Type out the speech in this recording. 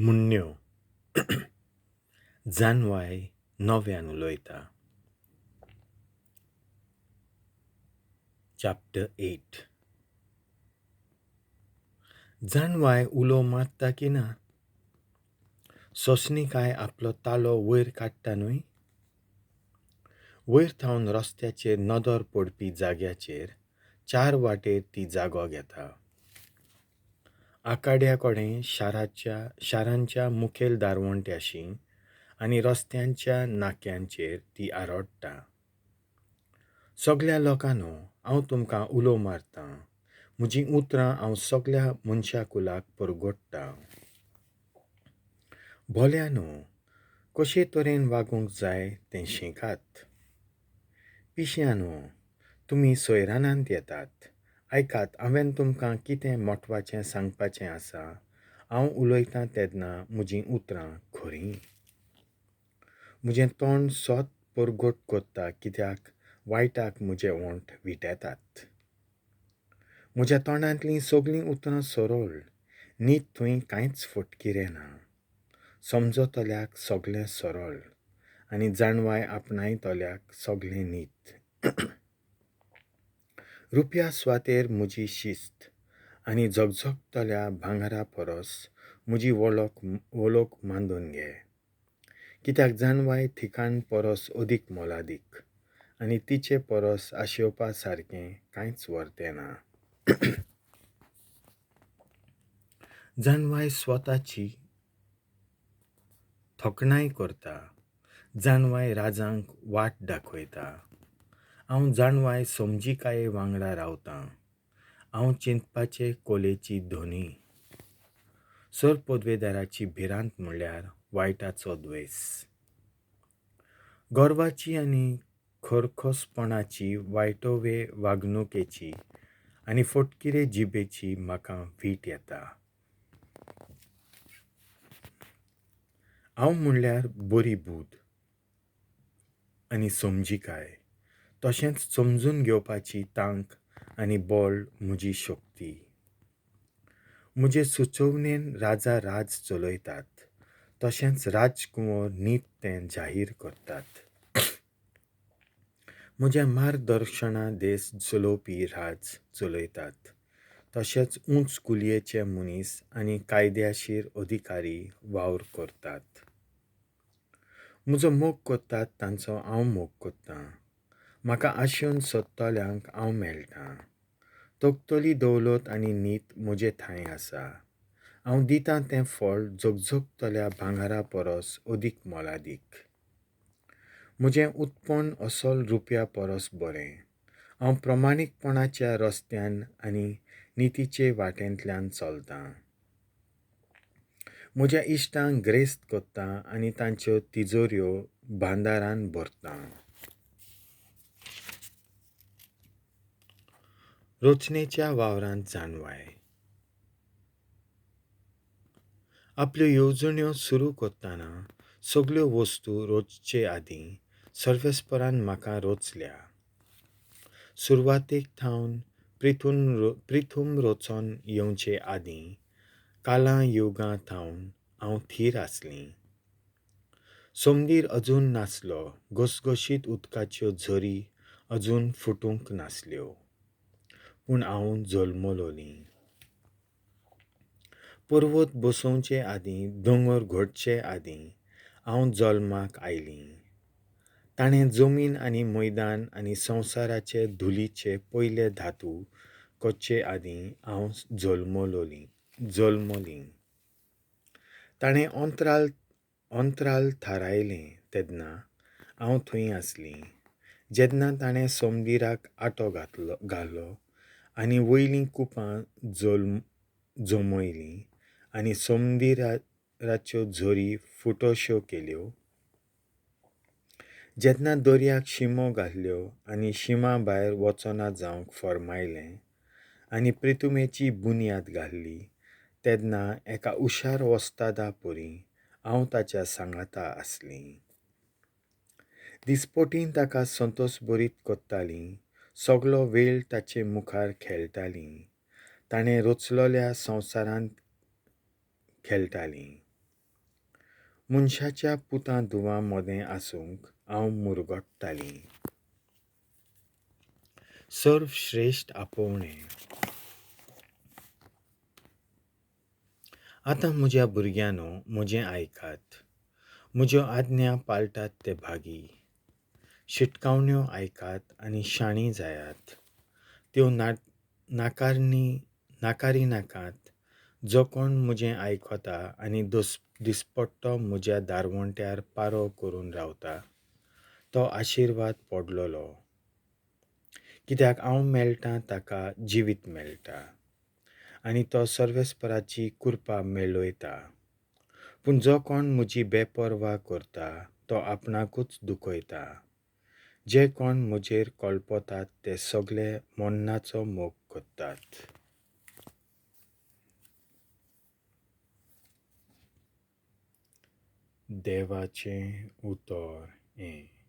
म्हणण्यो. जानवाय नव्यान उलयता. चॅप्टर 8. जानवाय उलो मारता की ना? सोंसणीकाय आपलो तालो वयर काडटा न्हय? वयर थावन रस्त्याचेर नदर पडपी जाग्याचेर चार वाटेर ती जागो घेता. आकाड्या कडेन शारांच्या मुखेल दारवंट्याशी आनी रस्त्यांच्या नाक्यांचेर ती आरडटा. सगल्या लोकांनो, हांव तुमकां उलो मारतां. म्हजीं उतरां हांव सगल्या मनशाकुलाक परगट्टां. भोल्यानो, कशे तरेन वागूंक जाय तें शिकात. पिश्यांनो, तुमी सोयरानांत येतात. आयकात, हांवें तुमकां कितें म्हत्वाचें सांगपाचें आसा. हांव उलयतां तेन्ना म्हजीं उतरां खरीं. म्हजें तोंड सत परगट करता कित्याक वायटाक म्हजे ओंठ विटेतात. म्हज्या तोंडांतलीं सगलीं उतरां सरळ, नीत थंय कांयच फटकिरें ना. समजतल्याक सगलें सरळ आनी जाणवाय आपणायतल्याक सगलें नीत. रुपया सुवातेर म्हजी शिस्त आनी झगझगतल्या भांगरा परस म्हजी वळख मानून घे. कित्याक जानवाय थिकान परस अदीक मोलादीक आनी तिचे परस आशेवपा सारकें कांयच वर्तें ना. जानवाय स्वताची थोखणाय करता. जानवाय राजांक वाट दाखयता. हांव जाणवाय समजिकाये वांगडा रावतां. हांव चिंतपाचे कोलेची धनी. सर पदवेदाराची भिरांत म्हणल्यार वायटाचो द्वेस. गर्वाची आनी खरखसपणाची, वायटोवे वागणुकेची आनी फटकिरे जिबेची म्हाका वीट येता. हांव म्हणल्यार बरी बूद आनी समजिकाय, तशेंच समजून घेवपाची तांक आनी बळ म्हजी शक्ती. म्हजे सुचोवणेन राजा राज चलयतात, तशेंच राजकुंवर नीत तें जाहीर करतात. म्हज्या मार्गदर्शना देश चलोवपी राज चलयतात, तशेंच उंच कुलयेचे मनीस आनी कायद्याशीर अधिकारी वावर करतात. म्हजो मोग करतात तांचो हांव मोग करतां. म्हाका आशेवन सोदतल्यांक हांव मेळटां. तकतली दौलत आनी नीत म्हजे ठांय आसा. हांव दितां तें फळ झगझगतल्या भांगरा परस अदीक मोलादीक. म्हजें उत्पन्न असल रुपया परस बरें. हांव प्रमाणीकपणाच्या रस्त्यान आनी नितीचे वाटेंतल्यान चलतां. म्हज्या इश्टांक ग्रेस्त करतां आनी तांच्यो तिजोऱ्यो भांदारान भरतां. रचनेच्या वावरांत जानवाय. आपल्यो येवजण्यो सुरू करतना सगल्यो वस्तू रचचे आदीं सर्वेस्परान म्हाका रचल्या. सुरवातेक थावन प्रिथूम रचोन येवचे आदीं कालां युगां थावन हांव थीर आसलीं. सोमदीर अजून नासलो, घसघशीत उदकाच्यो झरी अजून फुटूंक नासल्यो, पूण हांव जल्मलोलीं. पर्वत बसोवचे आदीं, दोंगर घडचे आदीं हांव जल्माक आयलीं. ताणें जमीन आनी मैदान आनी संवसाराचे धुलीचे पयले धातू करचे आदीं हांव जल्मलीं. ताणें अंतराल थारायलें तेन्ना हांव थंय आसलीं. जेन्ना ताणें सोमदिराक आटो घालो आनी वयलीं कुपां जमयलीं आनी सोमदिराच्यो झरी फुटोश्यो केल्यो. जेन्ना दर्याक शिमो घाल्यो आनी शिमा भायर वचना जावंक फर्मायलें आनी प्रितुमेची बुन्याद घाल्ली तेन्ना एका हुशार वस्तादा परी हांव ताच्या सांगाता आसलीं. दिसपटीं ताका संतोशभरीत करतालीं. सगलो वेळ ताचे मुखार खेळटालीं. ताणें रचलोल्या संवसारांत खेळटालीं. मनशाच्या पुतां धुवां मदें आसूंक हांव मुरगट्टालीं. सर्वश्रेश्ठ आपोवणें. आतां म्हज्या भुरग्यांनो म्हजें आयकात, म्हज्यो आज्ञा पाळटात ते भागी. शिटकावण्यो आयकात आनी शाणी जायात, त्यो नाकारी नाकात. जो कोण म्हजें आयकता आनी दिसपट्टो म्हज्या दारवंट्यार पारो करून रावता तो आशिर्वाद पडलेलो. कित्याक हांव मेळटा ताका जिवीत मेळटा आनी तो सर्वेस्पराची कृपा मेळयता. पूण जो कोण म्हजी बेपर्वा करता तो आपणाकूच दुखयता. जे कोण म्हजेर कळपतात ते सगळे मरणाचो मोग करतात. देवाचें उतर हें.